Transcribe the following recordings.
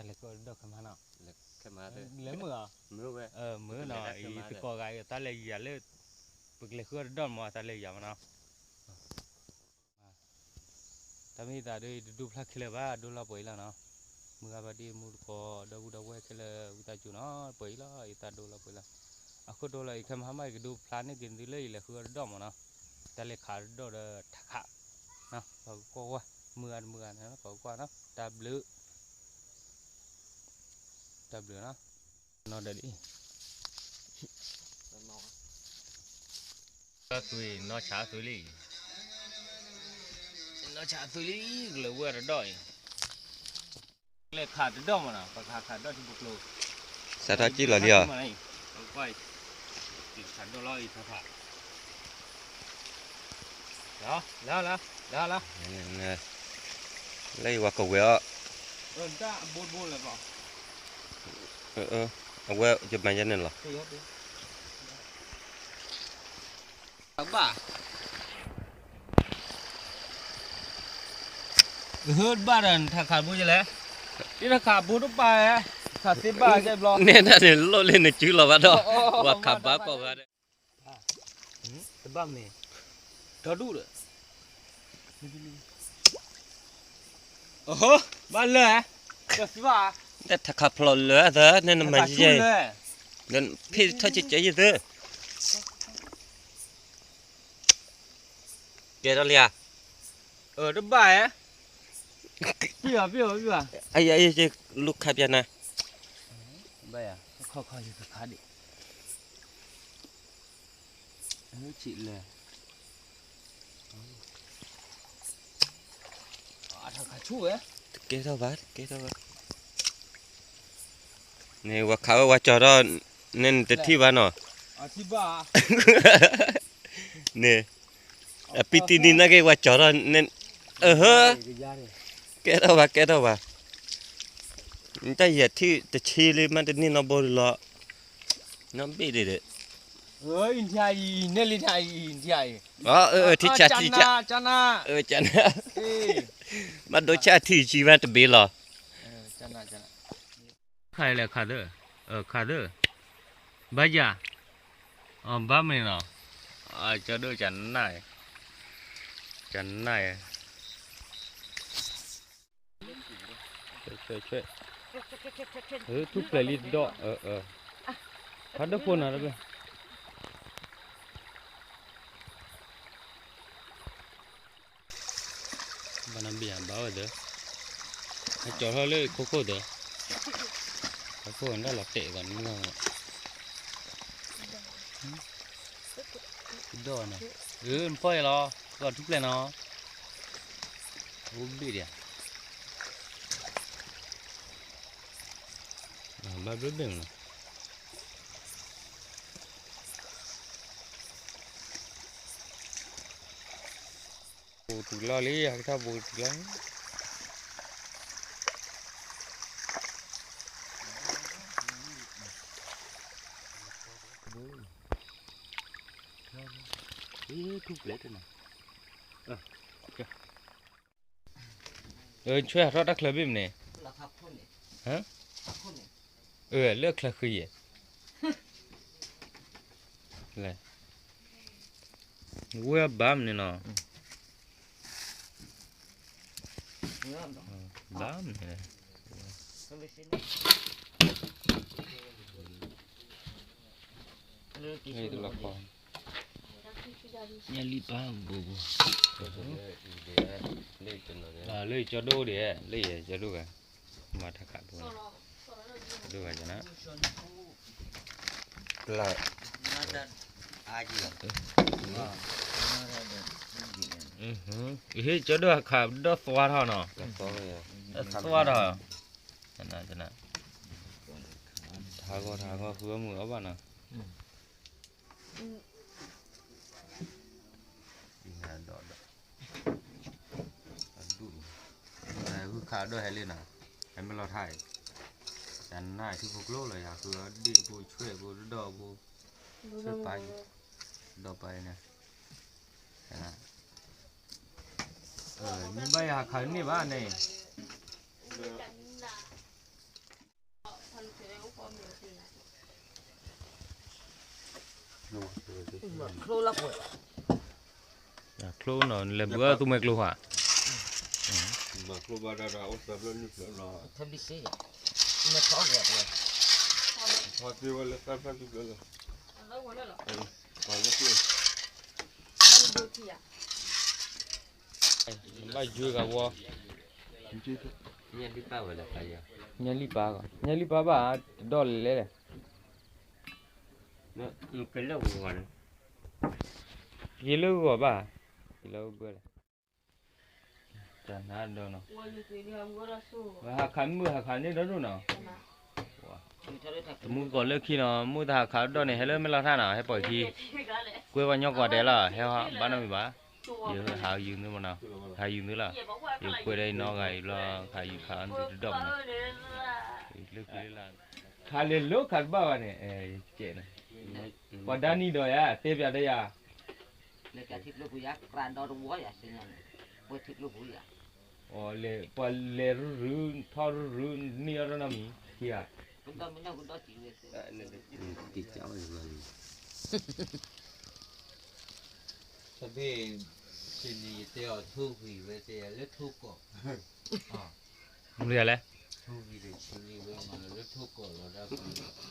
တၢ်လဲၤဃုအီၣ်တဒီၣ်ခဲမးနီၤ, လဲၤမုာ်ဧါ, မုာ်နီၤ, အံၤသကိးဂၤအံၤ တၢ်လဲၤယၤလၢ ပကလဲၤဃုအီၣ်တဒီၣ်မး တၢ်လဲၤယၤမးနီၤ. တၢ်မ့ၢ်သးဒ်အံၤ တဒိဖျါခဲလၢာ်ဘၣ် ဒိလီၤပှဲၤအံၤလီၤနီၤ. မုၢ်ဂၤဘၣ်ဒ်မူတကိး ဒီပုၢ်ဒီဝဲၢ်ခဲလၢာ် ဝံသးစူၤနီၤ ပှဲၤအံၤလီၤ အံၤသးဒိလီၤပှဲၤလီၤ. အခိၣ်ဒိလီၤအံၤ ခဲမဟါမး ယကဒိဖျါန့ၢ်က့ၤသုလၢယလဲၤဃုအီၣ်တဒီၣ်မးနီၤ. တၢ်လဲၤခးတဒီၣ်ဒီးထးခး ပှၤကကွၢ်ဝဲ မုၢ်ဂၤတမုၢ်ဂၤန့ၣ် ပှၤကကွၢ်နီၤ တၢ်ဘျုး တၢ်ဘျုးနီၤ နီၢ်ဒီးဒ် သွံၣ် နီၢ်ဆးသွံၣ်လံ, နီၢ်ဆးသွံၣ်လံ ကလၢၤဝဲတဒီၣ်အံၤ, လဲၤခးတဒီၣ်မးနီၤ ပခးခးဒီၣ်ထံဖိကျိ, စးထီၣ်ကံၣ်လီၤလံဧါ, ခးဒီၣ်လီၤအံၤ ခးခး လၢ လၢ လၢ လၢ လၢယဝၤကဝဲၤအီၤ, အဝဲယမၤယဲန့ၣ်လီၤ. ဘၣ် ဟၢတဘၣ်ဒီး နထးခးဘိယလဲၣ်, တထးခးဘိတပၢ်ဧါ, ခးသ့ဘၣ်ကဲဘျီ, နဲဒၣ်န့ၣ် လိၣ်လၢနစုလီၤဘၣ်ဒီး, ပှၤခးဘၣ်ကိးဂၤဒီး, တဘၣ်မ့ၢ်, ဒီဒူၣ်ဒီး, ဘၣ်လၢ, တထးခးဖျိးလၢသၢ နဲနမၤယဲ, ဒီးဖ့ၣ်ထီၣ်ကဲကဲယသၢ ကဲထီၣ်လံဧါ, အတဘၣ်ဧါ, ပ့ၢ်ဘၣ်ပ့ၢ်ဘၣ်ပ့ၢ်ဘၣ်, အယၤအယၤ လူၤခးပျးနၤ, ဘၣ်ယၤ, ခီခီယကခးဒံး, ဆံးလဲၣ်, တကဲထီၣ်ဘၣ် တကဲထီၣ်ဘၣ်, န့ၣ် ဝၤခးဝဲဝၤကၠီၤထီၣ်, နဲနတထံၣ်ဘၣ်နီၤ, န့ၣ်, အပံတံနံၤနာ်က့ ဝၤကၠီၤထီၣ်, အဟၢ, ကဲထီၣ်ဘၣ် ကဲထီၣ်ဘၣ်, နတၢ်ယဲၢ်ထံၣ်တဆံလံ မ့ၢ်တန့ၢ်နီတဘိလီၤ, နီဘ့ၣ်ဒံးဒီး, ထံဆး, ထံဆး, ဘၣ်ဒိဆၣ်ထံဆံဘၣ်တဘ့ၣ်လီၤ, ခးလဲၣ်ခးသၢ, ခးသၢ, ဘၣ်ယၤ, ဘၣ်မနုၤနီၤ, ကၠီဒိၣ်ကနၣ်, ကနၣ်, ဆွဲ, ဆွဲ, ထူၣ်ဖျဲးလံတဒီး, ဖးဒိၣ်ဖိနီၤတဘ့ၣ် ဘၣ်နဘ့ၣ်ယၤဘၣ်ဝဲသၢ, အကၠီထီၣ်လၢခိခိၣ်သၢ, ခိခိၣ်ဒၣ်လီၤတဲာ်ဂီၤနမီၢ်, ဒီးန့ၣ်, အၢ နဖီၣ်အံၤလီၤ, ကီၢ်ထူၣ်ဖျဲးနီၤ, အိၣ်ဘ့ၣ်ဒံးဧါ, ဘၣ်ဘျုးဘ့ၣ်မနီၤ ပူၤတုၤလီၤလံ ဟဲကထီၣ်ပူၤတုၤလီၤလံ ထူၣ်ဖျဲးတနီၤ ဆွဲဟးထီၣ်တၢ်ချၢဘ့ၣ်မန့ၣ် လၢချၢဃံယဲၢ် ဝဲဘၣ်မန့ၣ်နီၤ ဘၣ်မန့ၣ် လၢတလီၤကီ ညါလံပၢ်ဘိဘိ လၢကၠီဒိၣ်ဒံး လၢယကၠီဒိၣ်ဂၤ မၤထါခးဒိၣ် ဒိၣ်ဂၤကနၣ် ပျၢ် ဟ့ၣ်ကၠီဒိၣ်အခးဒီးသွါထီၣ်နီၤ သွါထီၣ် ထါဂီၤထါဂီၤဃုအမုာ်အီၣ်ဘၣ်နီၤ ဒုး ဂုၢ်ခးဒီးဟဲလံနီၤ ဟဲမ့ၢ်လီၤထါအံၤ တနၢ်အံၤထံဖိကျိလီၤ ယၤဃုအီၣ်ဒ့ၣ်ဖိဆွဲၣ်ဖိတဒီၣ်ဖိ ဆွဲၣ်ပာ် ဒီးပာ်န့ၣ် မ့ၢ်ဘၣ်ယၤခးန့ၢ်ဘၣ်န့ၣ် တ ချိၣ်နီၤ လဲၤဘုးအသူမှဲကျိဟါ, ဘၣ်ယွၤဂၤဝီ, ညၣ်လံပၢ်ဝဲလၢခါယၤ, ညၣ်လံပၢ်ဂီၤ, ညၣ်လံပၢ်ဘၣ်တဒီၣ်လဲၣ်လဲၣ်, က့ၤလၢဂီၤဘၣ်, က့ၤလၢဘၢလဲၣ်, တၢ်နါဒီးနီၤ, ဟးခးမုၢ်ဟးခးန့ၣ်ဒီဒိၣ်နီၤ, တမူကီၢ်လၢခံနီၤ မုၢ်တဟးခးဒီးန့ၣ် ဟဲလၢမဲၢ်လီၤထၣ်နီၤ ဟဲပိာ်ခံ, ကွဲဝဲညီကွီၢ်ဒဲးလီၤ ဟဲဘၣ်နီတမံၤဘၣ်, ယဟးယူၤနုမနီၤ, ဟးယူၤနုလီၤ, ယကွဲးဒီးယနီၢ်ဂၤအံၤဘျီ ဟးယူၤခးအီၤနုတဒီၣ်မနီၤ, လၢခံလၢ်, ခးလဲၤလိခးတဘၣ်ဘၣ်န့ၣ်, ကဲးန့ၣ်, ပှၤဒါနံၤဒီးယၤ တဲပၠးဒီးယၤ လၢထံကျိပူၤယၤ ကြၢးဒီးတဝီယၤစ့ၢ်ညါန့ၣ်, ပှဲၤထံကျိပူၤယၤ, ပှၤလဲၤရူၤရူၤ ထီရူၤရူၤ န့ၢ်အီၤတနီတမံၤ ခံဂၤ, ကဒီမ့ၢ်နီၢ်ကဒီတံၢ်ဝဲ, က့ၤကၠီဝဲလီၤ, တဘ့ၣ်, စ့ၢ်န့ၣ်ယတဲအီၤထိၣ်ဂံၢ်ဝဲတဲယၤလၢထိၣ်ကီၢ် မ့ၢ်လဲၣ်,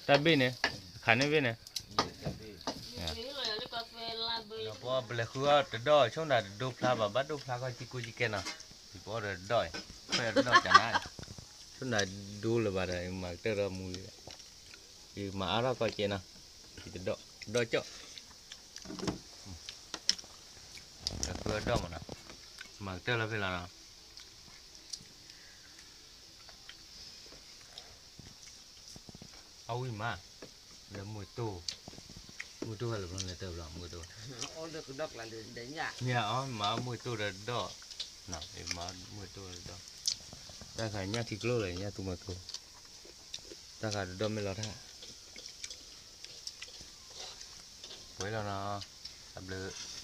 တၢ်ဘ့ၣ်န့ၣ်, ခးန့ၢ်ဘ့ၣ်န့ၣ်, ပလဲၤဃုအီၣ်တဒီၣ် ဆိၣ်နၤတဒိဖျါဘၣ် ဘၣ်ဒိဖျါခီၣ်ကံကိကံကဲနီၤ, ယပအီၣ်ဒီးတဒီၣ်, ဖဲတဒီၣ်ကနၤ, ဆိၣ်နၤဒိလၢၤဘၣ်ဒီး ယမၤကတၢၢ်ဒီးမူလံ, ယမၤအါထီၣ်ခီၣ်ကဲနီၤ, ယတဒီၣ်, တဒီၣ်ကၠီၣ် တဃုအဒီၣ်မးနီၤ, မၤကတၢၢ်လီၤဖဲလီၤနီၤ, အဝံၤမး, လၢမုၢ်တိၢ်, မုၢ်တိၢ်ဝဲလၢဘျီလဲၤတၢ်ဘျီမုၢ်တိၢ်, မ့ၢ်အီၤမၤမုၢ်တိၢ်ဒီးဒီၣ်, မၤမုၢ်တိၢ်ဒီးဒီၣ်, တၢ်ခးညၣ်ထံကျိလၢညၣ်သူမၤကျိ, တၢ်ခးတဒီၣ်မ့ၢ်လီၤတၢ် ပှဲၤလီၤနီၤ, တၢ်ဘျုး